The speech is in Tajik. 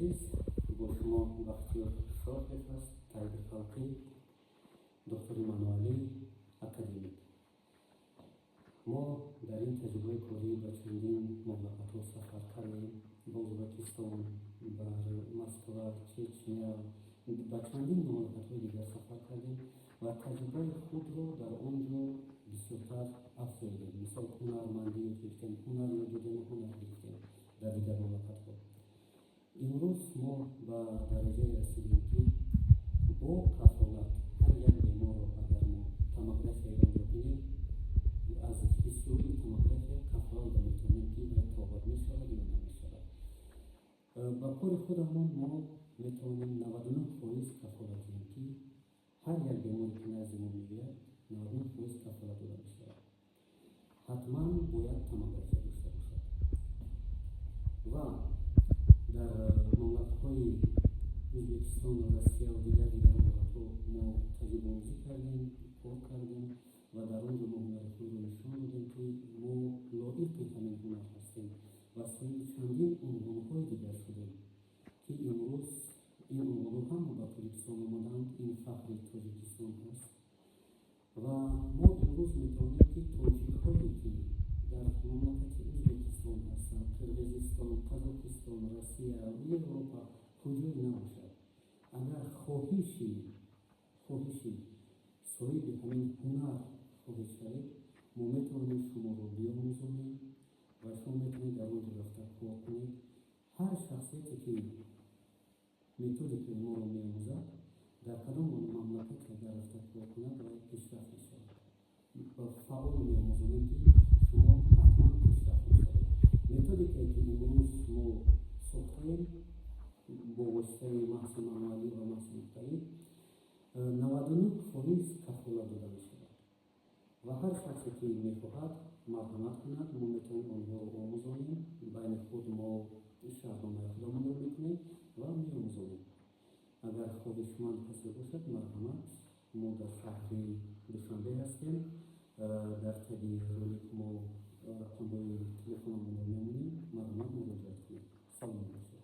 Азиз, бо шумо Бахтиёр Шоҳев аст, табиби халқӣ, доктори мануалӣ, академик. Мо дар ин таҷрибаи корӣ ба чандин мамлакатҳо сафар кардем: ба Ӯзбекистон, ба Москва, Чечня, ба чандин мамлакатҳои дигар сафар кардем ва таҷрибаи худро дар он ҷо бисёртар афзоидем. Мисол, ҳунармандӣ ёд гирифтем, ҳунар ёд додему ҳунар гирифтем дар дигар мамлакатҳо. Имрӯз мо ба дараҷае расидем, ки бо кафолат ҳар як беморро, агар мо томографияи онро бинем, аз ҳисоби томография кафолат дода метавонем, ки вай табобат мешавад ё намешавад. Ба кори худамон мо метавонем 99% кафолат диҳем, ки ҳар як беморе, ки назди мо меояд, 99% кафолат дода мешавад. Ҳатман бояд томография дошта бошад. Ва дар мамлакатҳои Ӯзбекистону Россияву дигар мамлакатҳо мо таҷрибаомӯзӣ кардем, кор кардем ва дар он ҷо мо ҳунари худро нишон додем, ки мо лоиқи ҳамин ҳунар ҳастем ва соҳиби чандин унвонҳои дигар шудем, ки имрӯз ин унвонҳо ҳама ба Тоҷикистон омаданд. Ин фахри Тоҷикистон ҳаст. Ва мо имрӯз метавонем, ки тоҷикҳое, ки дар мамлакати Ӯзбекистон ҳастанд, Қирғизистон, Қазоқистон, Россия, Европа, куҷое набошад, агар хоҳиши соҳиби ҳамин ҳунар хоҳед шавед, мо метавонем шуморо биомӯзонем ва шумо метавонед дар он ҷо рафта кор кунед. Ҳар шахсияте, ки методикаи моро меомӯзад, дар кадом мамлакате агар рафта кор кунад, вай пешрафт мешавад. Ба фаъол меомӯзонем, ки шумо ҳатман пешрафт мешавед. Методикае, ки имрӯз мо сохтаем бо воситаи маҳзи мануалӣ ва маҳзи нуқтаӣ, 99% кафолат дода мешавад. Ва ҳар шахсе, ки мехоҳад, марҳамат кунад, мо метавонем онҳоро омӯзонем. Байни худ мо шартномаи худамонро мекунем ва меомӯзонем. Агар хоҳишманд касе бошад, марҳамат, мо дар шаҳри Душанбе ҳастем. Дар таги ролик мо рақамҳои телефономонро мемонем, марҳамат, муроҷиат кунед. Саломат бошед.